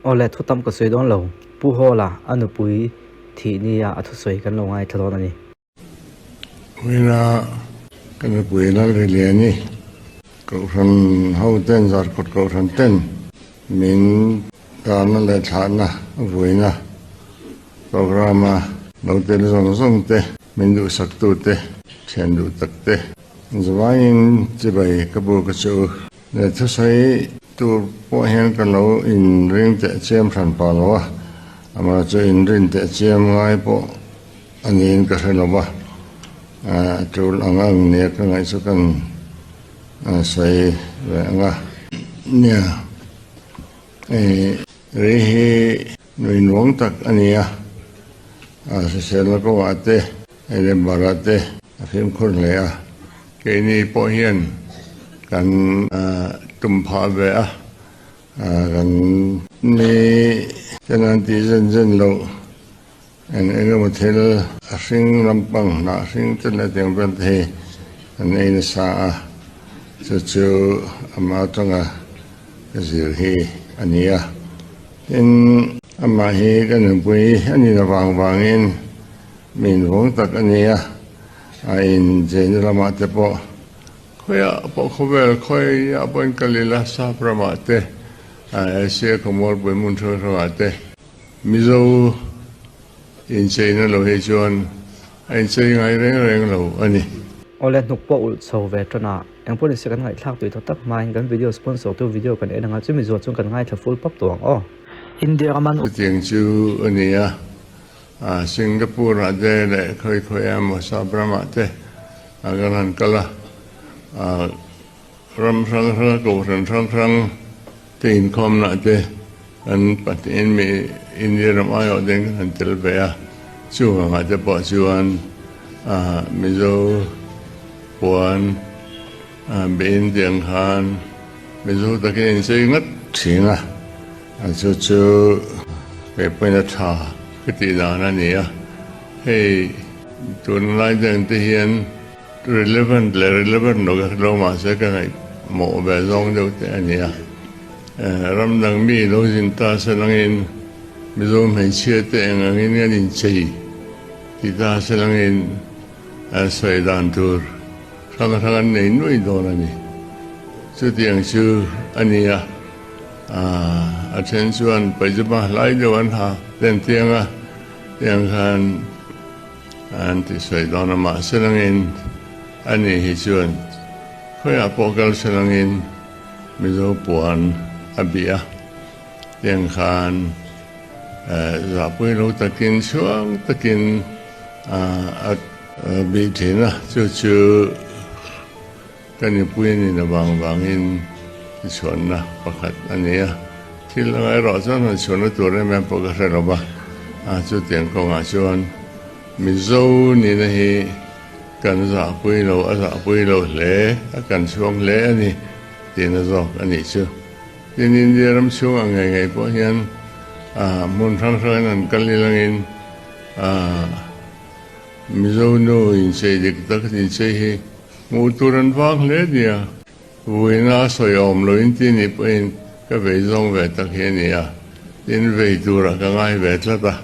Awle, thu tam ka sawi dawn lo. Pu Hawla, a nupui thih nia a thusawi kan lo ngaithla dawn a ni. Uina ka nupui Lalriliani, Kohhran ho ten, Zarkawt Kohhran ten min darna leh thlahna vuina programme a lo tel zawng zawng te, min duhsaktu te, thian duh tak te, zavaiin chibai ka bu ka che u. Leh thusawi tur pawh hian ka lo inring teh chiam hran pah lo a, amah chu inrin teh chiam ngai pawh a niin ka hre lo va, a tul ang ang nia ka ngaih chu kan sawi ve ang a. Nia, hei rei hi nui nuam tak a ni a, a hriselna kawngah te, hei leh barah te a fimkhur hle a. Keini pawh hian kan tum phah ve a, kan mi ten an tih zen zen loh eng eng emaw thil a hring lampang hnah hring te leh tiang vel te hi kan ei nasa a, chu chu amah atanga ka zir hi a ni a. Tin, amah hi ka nupui a nih avang vangin Mi invawng tak a ni a, a incheina lamah te pawh khawiah pawh khawvel khawiah pawhin kal ila sap ramah te, Asia khawmualpui hmun hrang hrangah te Mizo incheina lo hi chuan a inchei ngai reng reng lo a ni. Awle hnuk pawh ulh chho ve tan a, engpawh nise kan ngaihthlak tui tak tak hmain kan video sponsor tu video kan en anga chumi zuah chuan kan ngaithla full pap tawh ang aw. India raman. Chutiang chu a ni a, Singapore ah te leh khawi khawi emaw sap ramah te kan han kal a, ram hrang hrang a kohhran hrang hrang te inkhawmna te kan pahnihin mi India ram aiawh ten kan han tel ve a, chuvangah te pawh chuan Mizo puan bihin tiang khan Mizo takin inchei ngat thin a. Chu chu kei pawhin a tha ka tih dan a ni a, hei tunlai dang te hian relevant leh relevant lo ka hre lo mahse ka ngaihmawh ve zawng deuh te a ni a, ram dang mi lo zin ta se langin Mizo hmeichhia te eng angin kan inchei ti ta se langin sawi dan tur hrang hrang an nei nuai dawn a ni. Chutiang chu a ni a. A then chuan pajama hlai deuh an ha len tiang a, tiang khan an ti sawi dawn a, mahse langin a ni hi chuan khawiah pawh kal se langin Mizo puan a bih a, tiang khan zahpui lo takin chhuang takin a bih thin a, chu chu. Ka nupui a nin avang vangin tichhuanna pakhat a ni a, thil anga erawh chuan han chhuanna tur em em pawh ka hre lo va, a chutiang kawngah chuan Mizo nihna hi kan zahpui lo, a zahpui lo hle, a kan chhuang hle a ni tihna zawk a nih chu. Tin, India ram chhungah ngei ngei pawh hian hmun hrang hrangin an kal ilangin Mizo nu inchei dik tak inchei hi Hmuh tur an vang hle nia. Vuina a sawi awm lo in ti nih pawhin ka vei zawng ve tak hi a ni a, tin vei turah ka ngai ve tlat a,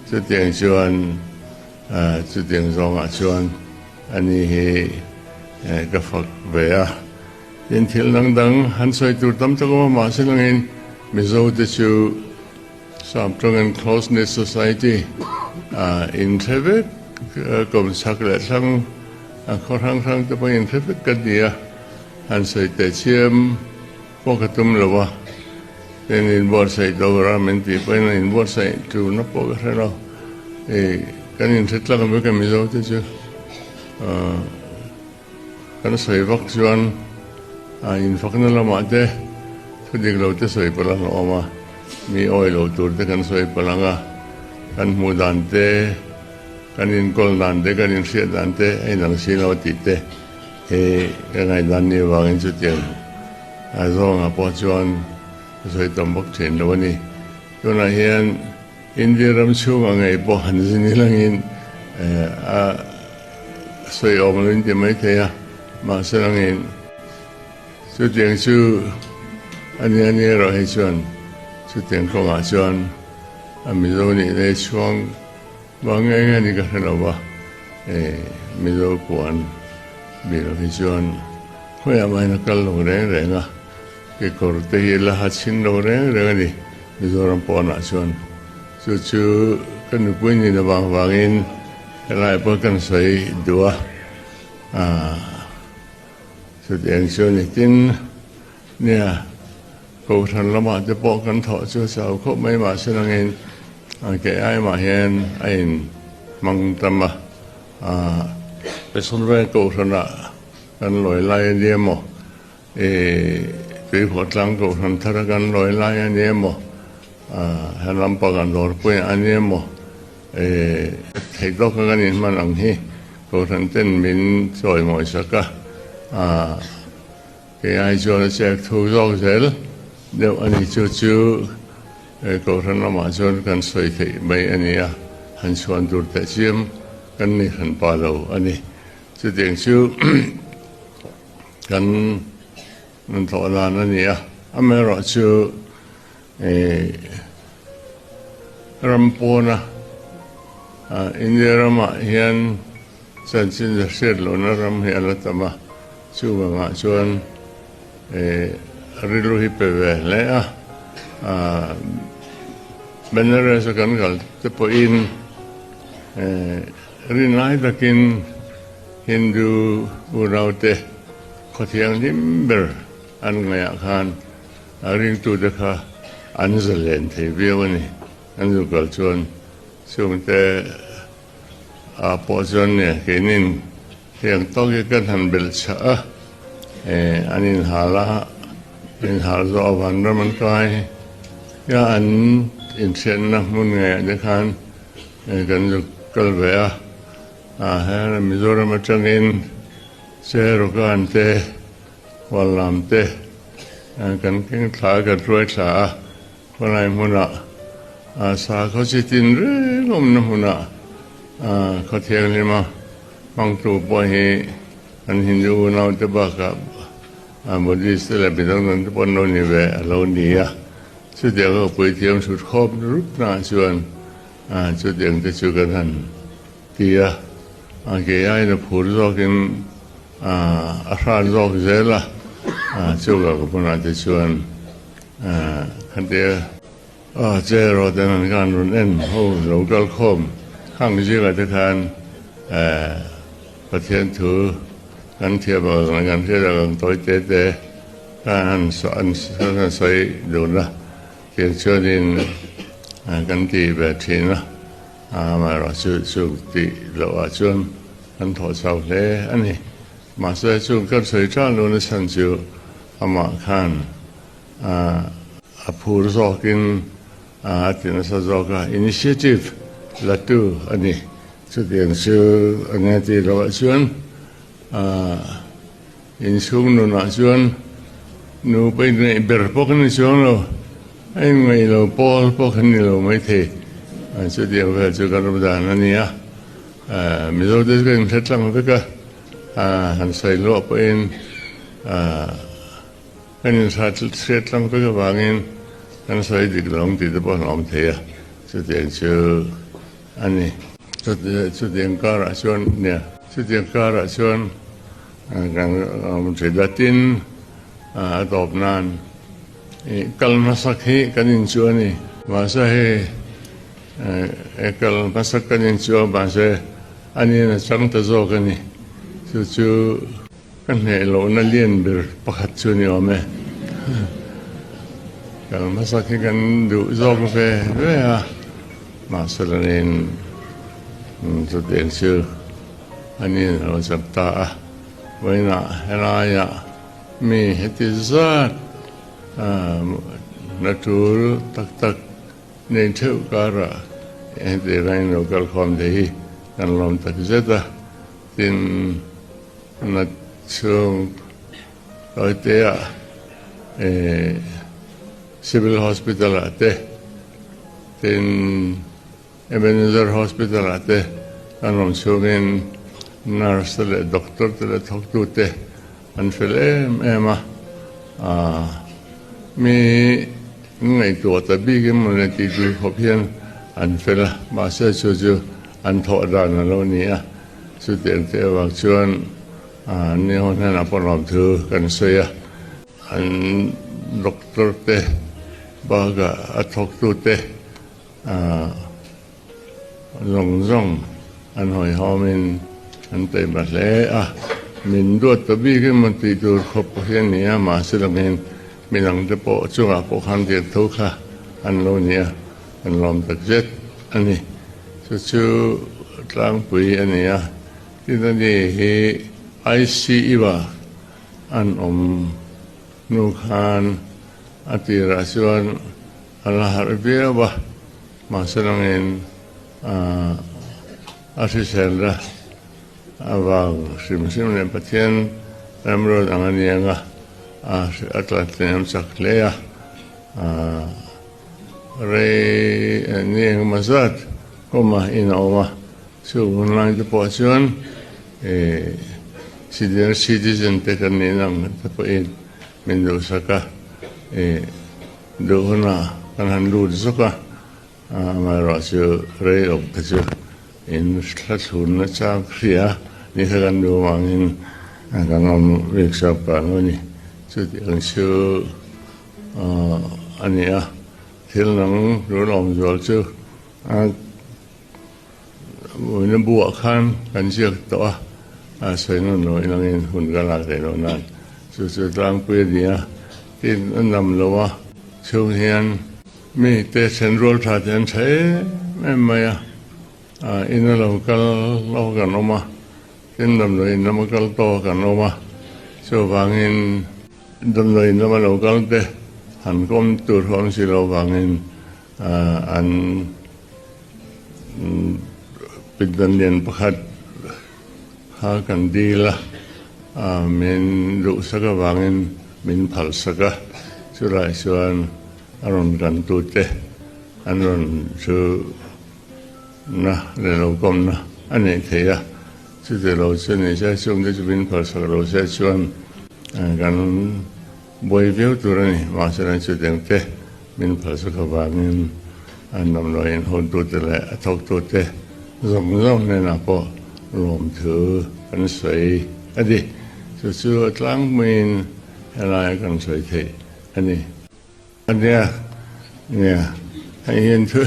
chutiang chuan chutiang zawngah chuan a ni hi ka fak ve a. Tin thil dang dang han sawi tur tam tak awm a, mahse langin Mizo te chu Sap tawngin Close Knit Society inhre vek kawmchhak leh thlang khaw hrang hrang te pawhin inhre vek ka ni a, han sawi teh chiam pawh ka tum lo a, tin inbuatsaih tura min tih pawhin a inbuatsaih turna pawh ka hre lo, kan inhre tlang vek a Mizo te chu. Kan sawi vak chuan infakna lamah te thu dik lo te sawi palh ang a awm a, mi awi lo tur te kan sawi palh ang a, kan hmuh dan te, kan inkawl dan te, kan inhriat dan te a inang si lo tih te hi ka ngaihdan ni avangin chutiang zawngah pawh chuan ka sawi tam vak thin lo a ni. Tunah hian India ram chhungah ngei pawh han zin ilangin a sawi awm lo in ti mai thei a, mahse langin chutiang chu a nia ni erawh hi chuan Chutiang kawngah chuan a Mizo nih leh chhuang vang nge nge ni ka hre lo va, Mizo puan bil hi chuan khawiah mahin a kal lo reng reng a, kekawr te hi la ha chhin lo reng reng a ni Mizoram pawnah chuan. Chu chu ka nupui nih na vang vangin helai pawh kan sawi duh a, chutiang chu a ni. Tin, nia Kohhran lamah te pawh kan thawh chu a chau khawp mai mahse nangin kei ai mah hian a in hmang tam a, Peson Veng Kohhranah kan lawi lai a nia maw, Tuikhawhtlang Kohhran thara kan lawi lai a nia maw, he lampang an dawrpui a nia maw, theih tawka kan inhman ang hi Kohhran ten min chawimawi sak a. Kei ai chuan a chek thu zawk zel deuh a ni. Chu chu Kohhran lamah chuan kan sawi theih mai a ni a, han chhuan tur teh chiam kan ni hran pa lo a ni. Chutiang chu kan rawn thawh dan a ni a, amaherawh chu ram pawna India ramah hian chanchin za hriat lohna ram hi a la tam a, chuvangah chuan rilru hi pe ve hle a. Benares a kan kal te pawhin rinlai takin Hindu unaute khaw thianghlim ber an ngaihah khan a ringtute kha an zalen thei viau a ni. An zu kal chuan chungte ah pawh chuan nia keinin heng tawk hi kan han belh chhah a, an inhal a, inhal zawh a vanram an kai a, an inhriatna hmun ngeiah te khan kan zu kal ve a, heng Mizoram atangin Cherokan te Huallam te kan keng thla a, kan hruai thla a. Khawlai hmunah sakhaw chi tin reng awmna hmunah khaw thianghlima hmangtu pawh hi an Hindu unaute bakah Buddhist te leh midang dang te pawh an lo ni ve a lo ni a. Chutiang ka puithiam hrut khawp rupnaah chuan chutiang te chu kan han ti a. Kei aiin a phur zawkin a hran zawk zel a, chuvang hmunah te chuan Khatia che rawh ten an khan rawn en ho lo kal khawm khang zingah te khan Pathian thu kan thiam ang leh kan hriat ang tawi te te khan an han sawi dun a, tiang chuanin kan ti ve thin a, amaherawhchu chu tih loh ah chuan kan thawh chau hle a ni. Mahse chung kan sawi tan lo na chhan chu amah khan a phur zawkin a ti nasa zawk a, initiative la tu a ni. Chutiang chu a nia tih loh ah chuan inchhung nunah chuan nupa inneih ber pawh kan ni chuang lo, a inngaih lo pawl pawh kan ni lo maithei. Chutiang vel chu kan ram dan a ni a, Mizo te chu kan inhre tlang vek a. Han sawi luah pawhin kan inhriat tlang vek avangin kan sawi dik lo ang tih te pawh an awm thei a, chutiang chu a ni. Chutiang karah chuan nia, chutiang karah chuan kan awm thei ta. Tin, a tawp nan kal hmasak hi kan inchuh a ni. Mahse hei kal hmasak kan inchuh a, mahse A nen a chang ta zawk a ni. Chu chu ka hneh lohna lian ber pakhat chu a ni awm e. Kal hmasak hi kan duh zawk ve ve a, mahse lanin chutiang chu a nen a lo chak ta a. Vawiinah helaiah mi heti zat hna tul tak tak Nei theuh karah heti rain lo kal khawm thei hi kan lawm tak zet a, tin na chhung tawiteah Civil Hospital ah te, tin Ebenezer Hospital ah te kan awm chhungin nurse te leh doctor te leh thawktu te an fel em em a, mi. Min ngaihtuah ta bik em mawle tih tur khawp hian an fel a, mahse chu chu an thawh dan a lo ni a, chutiang te avang chuan an ni ho hnenah pawh lawmthu kan sawi a, an doctor te bakah a thawktute Zawng zawng an hawihhawmin an taima hle a, min duat ta bik emaw tih tur khawp hi a ni a, mahse langin midangte pawh chungah pawh khan tir tho kha an lo ni a, an lawm tak zet a ni. Chu chu tlangpui a ni a, tin a ni hi ICU-a an awm hnu khan a tirah chuan A la harh viau a, mahse langin a hriselna avang hrim hrim leh Pathian remruat ang a ni ang a, a tla tlem chak hle a, rei ni engemaw zat kawma in a awm a, chung hun lai te pawh chuan senior citizen te kan nih ang te pawhin min duhsak a. Duh hunah kan han lut zawk a, amaherawhchu rei awm kha chu in thla thlunna chang hria ni kha kan duh avangin kan awm bik zawk pah lo a ni. Chutiang chu a ni a, thil dang rul awm zual chu a. Vawiina buah khan kan ziak tawh a, a sawi nawn lo in angin hun ka lak theih loh nan chu chu tlangpui a ni a, tin a nam lo a chhung hian mi te then rual tha te an tha em em mai a, ina lo kal lo kan awm a, tin damdawiin lama kal tawh kan awm a, chuvangin damdawiin lama lo kal te han kawm tur ho awm si lo vangin An pindan lian pakhat kha kan dil a, min duhsak avangin min phalsak a, chulai chuan a rawn kantute an rawn chu na leh lo kawmna a neih theih a, chuti lo chu ni se chungte chu min phalsak lo se chuan kan Buai viau tur a ni, mahse chutiang te min phalsak avangin an damdawiin hotute leh a thawktute zawng zawng hnenah pawh lawmthu kan sawi a ni. Chu chu a tlangpuiin helaia kan sawi theih a ni. A nia, nia, hei hian thu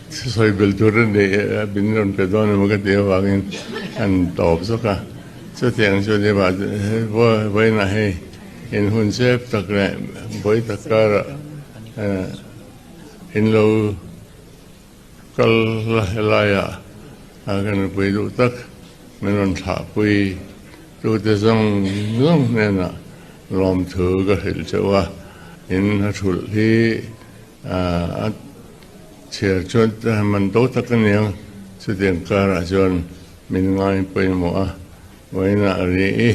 sawi belh tur a ni, min rawn pe dawn emaw ka tih avangin an tawp zawk a. Chutiang chu ni mah, vawiinah hei In hun chep tak leh buai tak karah in lo kal la helaiah ka nupui duh tak min rawn thlahpui tute zawng zawng hnenah lawmthu ka hrilh chauh a, in a thulh hi a chhiar chuan man to tak a niang chutiang karah chuan min ngai pawimawh a. Vawiinah ri i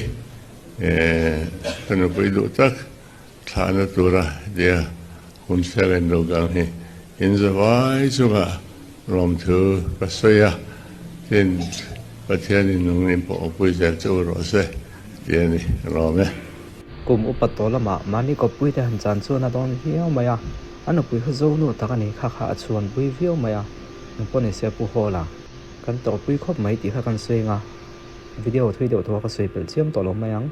ka nupui duh tak thlahna tura tia hun sel en lo kang hi in zavai chungah lawmthu ka sawi a, tin Pathianin nungin pawh awpui zel che u rawh se ti a ni, ka lawm e. Kum upa tawh lamah mahni kawppui te han chan chuan a dawn viau mai a, a nupui kha zo nu tak a ni kha kha a chhuanpui viau mai a, engpawh ni se Pu Hawla kan tawrhpui khawp mai tih kha kan sawi ang a. Video thui deuh tawh a ka sawi pelh chiam tawh lo mai ang.